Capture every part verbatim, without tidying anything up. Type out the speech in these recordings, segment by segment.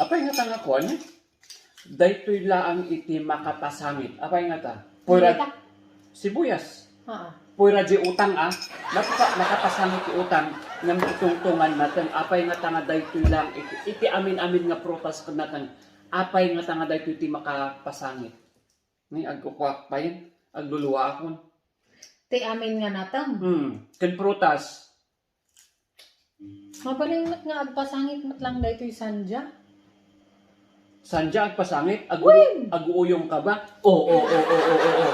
Apay ngata nga kuan, eh? Daytoy laang iti makapasangit. Apay ngata? Pura Dili ta. Sibuyas. Haa. Pura di utang, ah. Maka-, makapasangit ti utang. Ngem itungtungan natin. Apay ngata nga daytoy laang iti, iti amin-amin nga prutas ken natin. Apay ngata nga daytoy ti makapasangit. Ni agkukuak pay, agluluwaakon. Ti amin nga natem. Hmm. Ken prutas. Mabalin met nga agpasangit met lang daytoy sandya. Sandya agpasangit? Agu-, Wen! Aguuyong ka ba? O, o, o, o, o, o, o.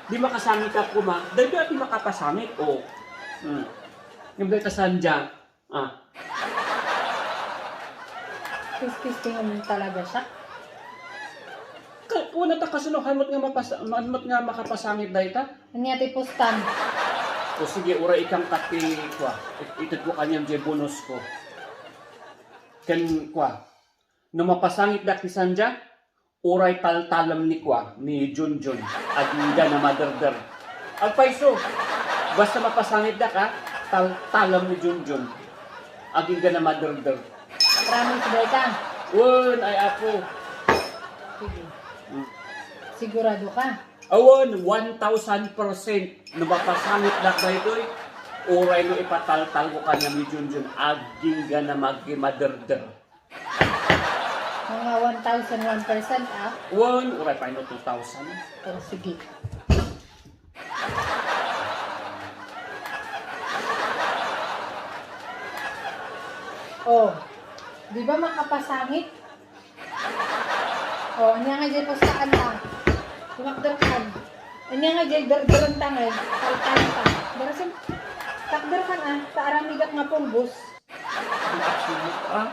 Di makasangit ako, ma. Daytoy ti makapasangit, o. Hmm. Ngem dayta sandya, ah. Kiskis tingin talaga siya. Ka-, kuna ta kasano, han met nga mapas-, han met nga makapasangit dayta? Ania ti pustan? O sige, uray ikangkat ti kua. It-, ited ko kaniam diay bonus ko. Ken kua, no mapasangitdak ti sandya, uray taltalem ni kua, ni Junjun, agingga na maderder. Agpayso, basta mapasangitdak, a, taltalem ni Junjun, agingga na maderder. Promise dayta? Wen, ay apo. Sige. Hmm. Sigurado ka? Awan, one thousand percent. No mapasangitdak daytoy, uray no ipataltal ko kaniam ni Junjun, agingga na magi-, maderder. Mga one thousand, one percent, ah. Wen, uray pay no two thousand. O, sige. O, di ba makapasangit? O, ania nga diay pustaan ta? Tumakder kan. Ania nga diay derderen ta ngay? Taltan ta. Darasin, takder kan, a, ta aramidak nga pulbos. Ang aksyon mo, a?